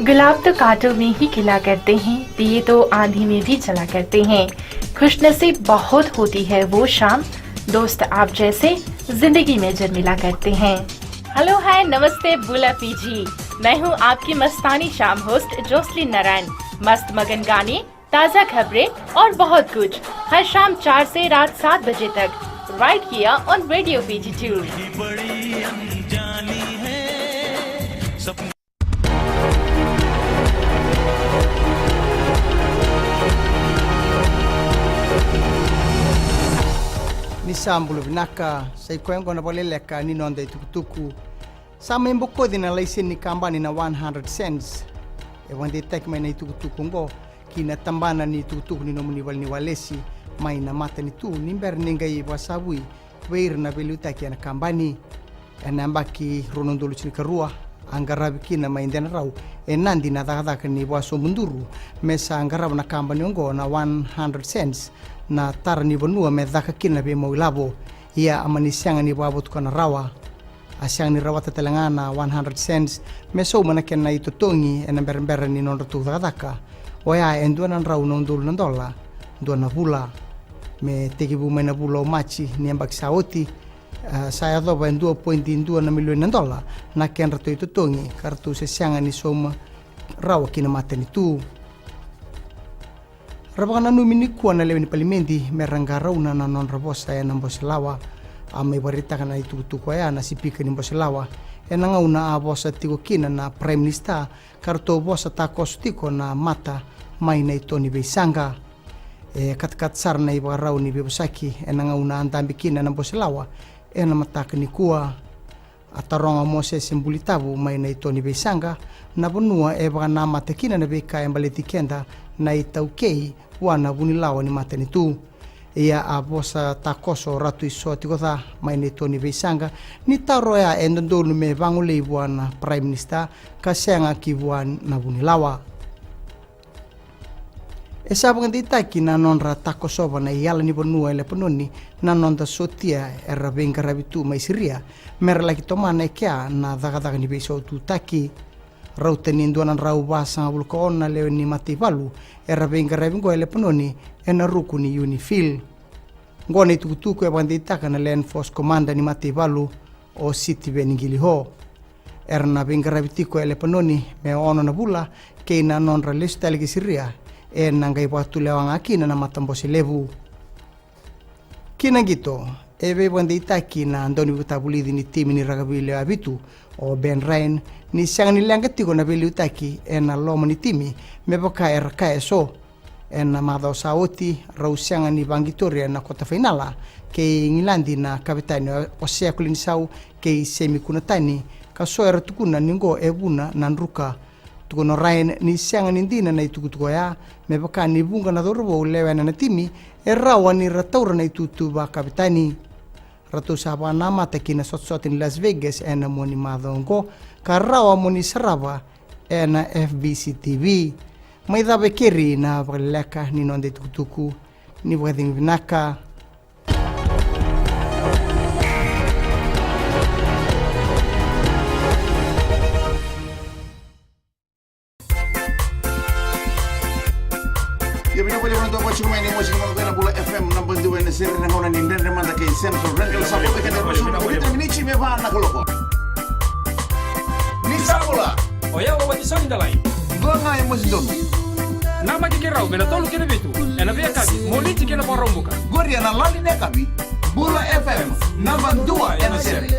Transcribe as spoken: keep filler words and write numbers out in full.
गुलाब तो कांटों में ही खिला करते हैं, दिए तो आंधी में भी जला करते हैं। खुशनसीब बहुत होती है वो शाम, दोस्त आप जैसे जिंदगी में जब मिला करते हैं। हेलो, हाय, नमस्ते, बुला पीजी। मैं हूँ आपकी मस्तानी शाम होस्ट जोसलिन नारायण। मस्त मगन गाने, ताजा खबरें और बहुत कुछ, हर शाम चार से रात सात बजे तक, right here on Radio P G two। Ni sa bula vinaka, sa i koya oqo na vakaleleka ni noda itukutuku. Sa mai bokoci na laiseni ni kabani na one hundred Cents. E vakadeitaki mai na itukutuku oqo ki na tabana ni tukutuku ni nomuni valeniwalesi mai na matanitu ni bera ni qai vakasavui vei ira na veiliutaki ena kabani. Ena yabaki rua na udolu tinikarua, a qaravi kina mai Denarau e Nadi na cakacaka ni vakasobuduru me sa qarava na kabani oqo na one hundred Cents, na tara ni vanua me caka kina na veimau ilavo. Ia a mani sega ni vakavotukana rawa. A sega ni rawata tale ga na one hundred Cents me sauma na kena itotogi ena berabera ni nodratou cakacaka, oya e dua na drau na udolu na dola dua na vula. Me tekivu mai na vula o Maji ni yabaki sa oti, a, sa yacova e dua poidi dua na milioni na dola na kedratou itotogi, ka ratou se sega ni sauma rawa ki na matanitu. Ra vakananumi nikua na lewe ni palimedi me ra qarauna na nodra vosa ena bose lawa. A mai vakaraitaka na itukutuku oya na sipika ni bose lawa ena gauna a vosa tiko kina na Prime Minister, ka ratou vosa takoso tiko na mata mai na ito ni veisaqa. E katakata sara na ivakarau ni veivosaki ena gauna a dabe kina na bose lawa ena mataka nikua. A taroga o Mosese Bulitavu mai na ito ni veisaqa na vanua e vakanamata kina na veika e baleti keda na iTaukei vua na vunilawa ni matanitu. Ia a vosa takoso o Ratu Isoa Tikoca mai na ito ni veisaqa ni taro oya e dodonu me vagolei vua na Prime Minister ka sega ki vua na vunilawa. E sa vakadeitaki na nodra takosova na iyala ni vanua e Lepanoni na noda sotia era veiqaravi tu mai Siria me ra laki tomana e kea na cakacaka ni veisaututaki. Rauta ni dua na drau vasagavulu ka ono na lewe ni mataivalu era veiqaravi oqo e Lepanoni ena ruku ni UNIFIL. Oqo na itukutuku e vakadeitaka na Land Force Commander ni mataivalu, o Sitiveni Qiliho. Era na veiqaravi tiko e Lepanoni me ono na vula kei na nodra lesu tale ki Siria, ena qai vakatulewa ga kina na matabose levu. Ki na qito, e veivakadeitaki na dauniveivakatavulici ni timi ni rakavi lewe vitu, o Ben Ryan, ni sega ni leqa tiko na veiliutaki ena loma ni timi me vaka era kaya eso. Ena macawa sa oti, rau sega ni vaqitoria na kota fainala kei Igiladi na kavetani o Osea Kolinisau kei Semi Kunatani, ka so era tukuna ni oqo e vuna na druka. Tukuna o Ryan ni sega ni dina na itukutuku oya, me vaka ni vuqa na cauravou lewena na timi e rawa ni ra taura na itutu vakavetani. Ratou sa vakanamata ki na sotasota ni Las Vegas ena mua ni macawa oqo, ka rawa mo ni sarava ena F B C T V. Mai cava e keri na vakaleleka ni noda itukutuku. Ni vakacegu vinaka. Ia vinaka vakalevu na tou vakasuka mai ni mosi ni mono ena Bula F M naba dua ena sere na gauna ni Dredre Mada kei Central Rental. Sa bau vei keda e ruasagavulu ka vitu na miniti me va na kaloko. Ni sa bula. O yau o Watisoni Dalai. Dua ga e mosi donu. Namaki keirau mai na tolu ki na vitu ena veiyakavi, Moniti ki na Vakaraubuka. Qori ena lali ni yakavi. Bula F M naba dua ena sere.